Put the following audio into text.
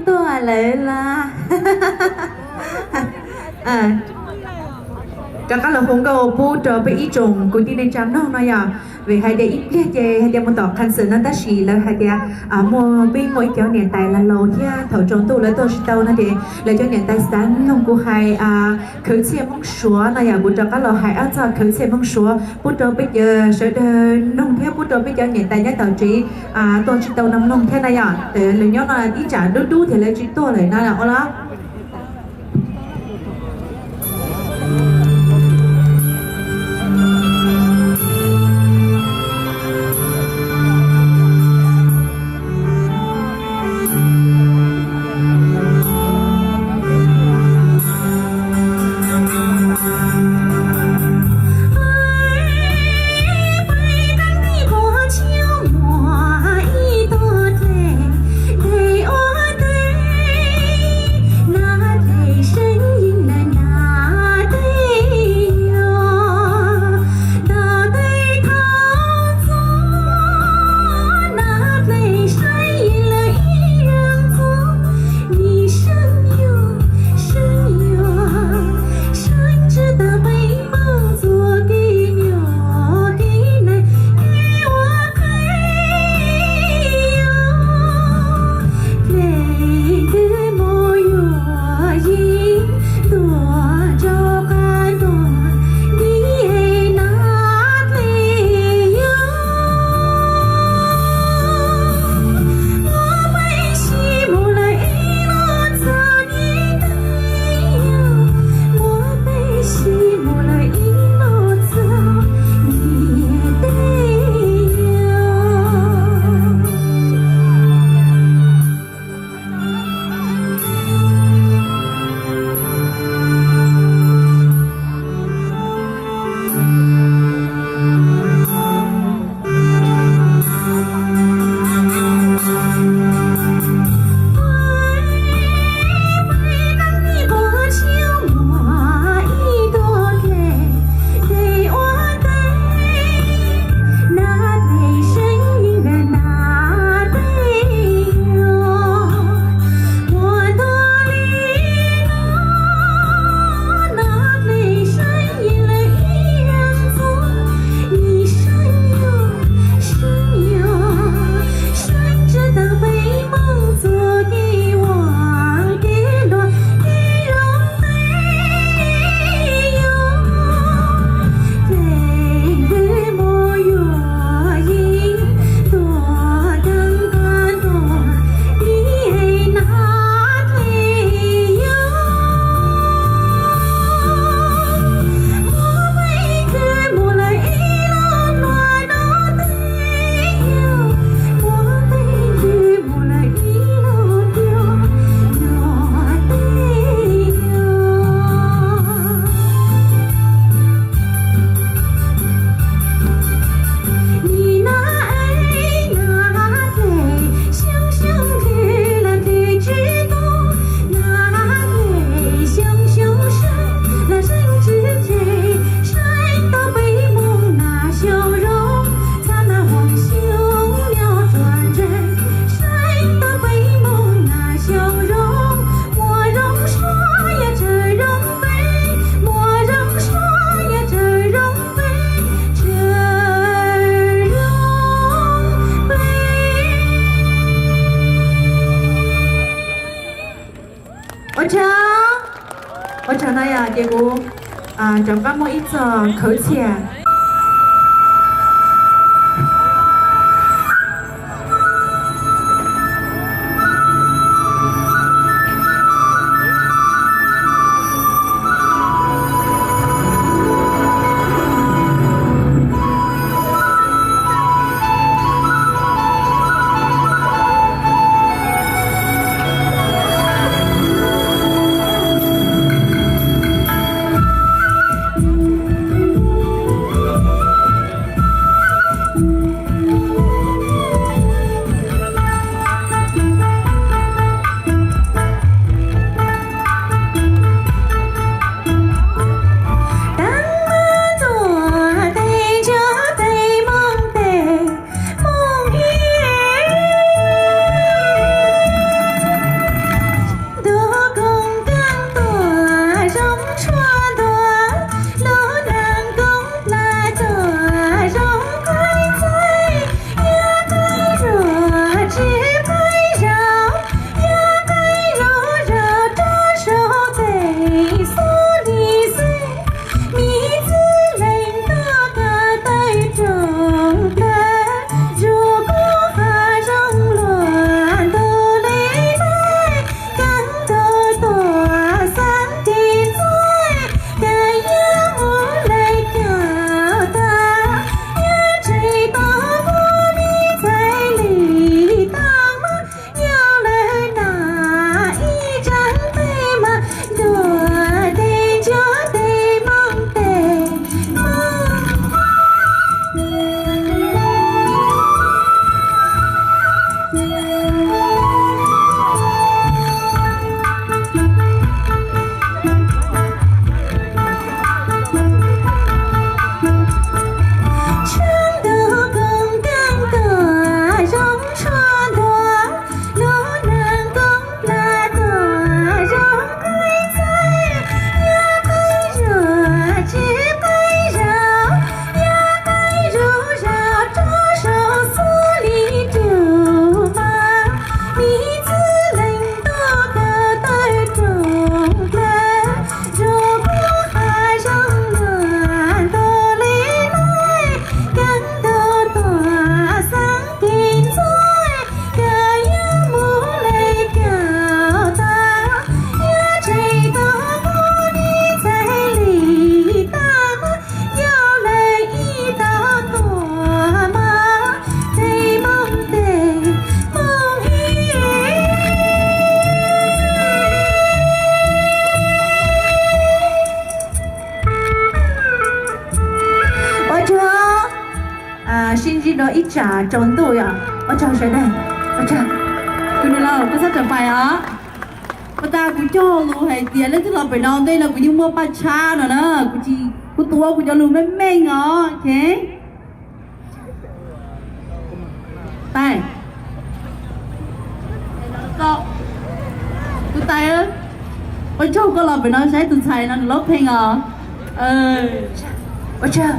Tuaj lawm las. Rov qab los hu nkauj pub rau peb ib tsoom kwv tij neej tsa mloog no yom, vim hais tias ib pliag ces hais tias mus tom qhas xwm no tab sis lawv hais tias muaj peb muaj ib cov niam tais laus thiab thaum tsaus ntuj lawv tuaj tsis tau no ces lawv cov niam tais xav mloog kuv hais khwv txhiaj Hmoob Suav no yom, kuv rov qab los hais ob txoj khwv txhiaj Hmoob Suav pub rau peb cov sawv daws mloog thiab pub rau peb cov niam tais nyob tom tsev tuaj tsis tau no mloog thiab na yom. Lawv nyob no ib tsam dub dub ces lawv tsis tuaj lawm no ua los. Ua tsaug, ua tsaug no yog ces kuv rov qab muaj ib txoj khwv txhiaj. Ib tsam tsaus ntuj yom. Ua tsaug sawv daws. Ua tsaug. Tus niam laus koj txhob txhav fais os. Ua cas kuv cog lus hais tias leej twg los pem no ntej no kuv yeej muaj paj tshab no na. Kuv tsis, kuv tuav kuv cov lus meej meej os. Ok. Tais, tus tais, ua tsaug koj los pem no saib tus ntxhais no nws lub pheej os. Ua tsaug.